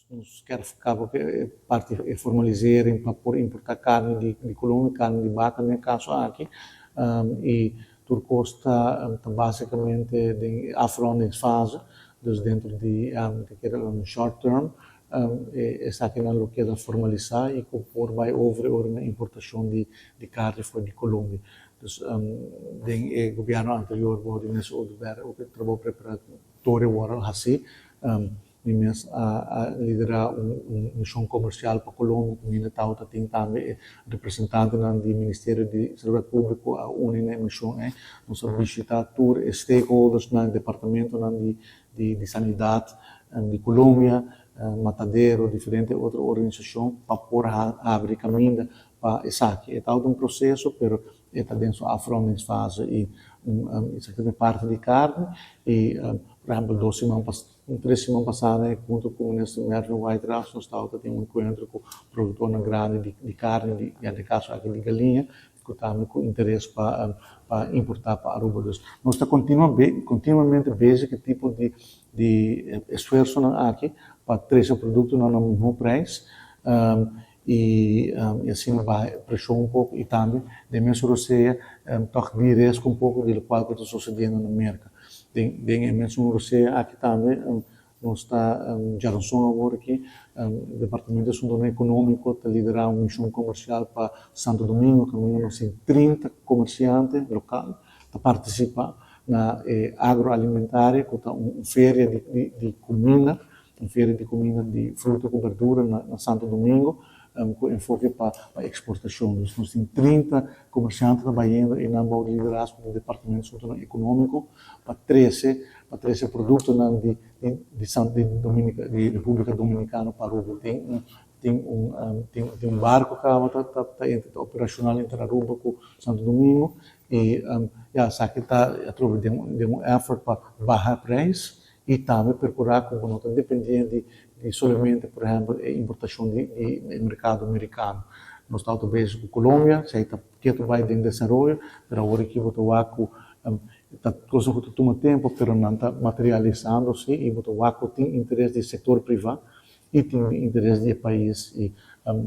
Nos kier caba cu e parti e formalisering pa por importa carni di Colombia, carni di baca den e caso aki, y tur cos ta ta basicamente den e afrondingsfase, dus dentro di ta kere un short term esakinan lo keda formalisa y cu por bay over e ora na importacion di carni for di Colombia. Dus den e gobierno anterior bao di Minister Oduber ook e trabou preparatorio worde haci. Mi mes a liderá un mishon komersial pa Colombia ku mi tabata tin tambe e representantenan di Ministerio di Salubridat Públiko a uni na e mishon ei. Nos a bishitá tur e stakeholdersnan, departamentonan di di sanidat di Colombia, matadero, diferente otro organisashon pa por habri kaminda pa esaki. E tabata un proseso pero e ta den su afrondingsfase i esaki ta parti di karni i por ehèmpel dos siman Un tres siman pasá na e hunto ku Minister Mervin Wyatt-Ras nos tabata tin un enkuentro ku produktornan grandi di di karni di ya den kaso aki di galiña ku tambe ku interes pa pa importá pa Aruba. Dus nos ta kontinua kontinuamente bezig ku e tipo di di esfuersonan aki pa trese produktonan na mihó preis i asina baha e preshon un poko i tambe den mesun rosea tòg di-riesgo un poko di lokual ku ta sosediendo na Merka. Den den e mesun rosea aki tambe nos ta djaranson awor aki Departamento di Asuntonan Ekonómiko ta liderá un mishon komersial pa Santo Domingo kaminda nos tin 30 komersiante lokal ta partisipá na e agroalimentaria ku ta un feria di di kuminda. Un feria di kuminda di fruta ku berdura na Santo Domingo ku enfoke pa eksportashon. Dus nos tin 30 komersiante ta bayendo i nan bou di liderazgo di Departamento di Asuntonan Ekonómiko pa trese pa trese produktonan di di di Dominica di Repúblika Dominikano pa Aruba. Tin un tin un tin un barko kaba ta ta ta operashonal entre Aruba ku Santo Domingo i ya esaki ta atrobe den un effort pa baha preis i tambe perkurá ku bo no ta dependé di di solamente por ehèmpel e importashon di di e merkado merikano. Nos tabata bezig ku Colombia, esei ta ketu bai den desaroyo, pero awor aki bo ta wak ku ta kosnan ku ta tuma tempu pero nan ta materialisando si i bo ta wak ku tin interes di sektor privá i tin interes di e pais i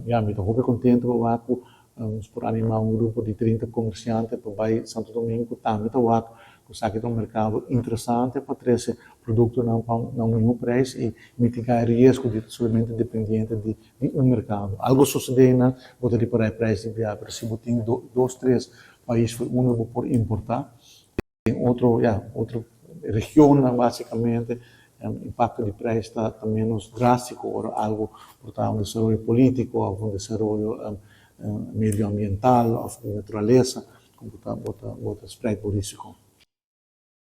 ya mi ta hopi kontento pa wak ku Nos por animá un grupo di 30 komersiante pa bai Santo Domingo ku tambe ta wak ku esaki ta un merkado interesante pa trese produktonan pa na un mihó preis i mitigá e riesgo di ta solamente dependiente di di un merkado. Algo sosodé einan bo ta ripará e preis di biaha, pero si bo tin dos tres pais for unda bo por importá Den otro, ya, otro regionnan básicamente impacto di prijs ta ta menos drástico ora algo por ta un desaroyo político of un desaroyo medioambiental of di naturalesa cu bo ta bo ta bo ta spreid bo risico.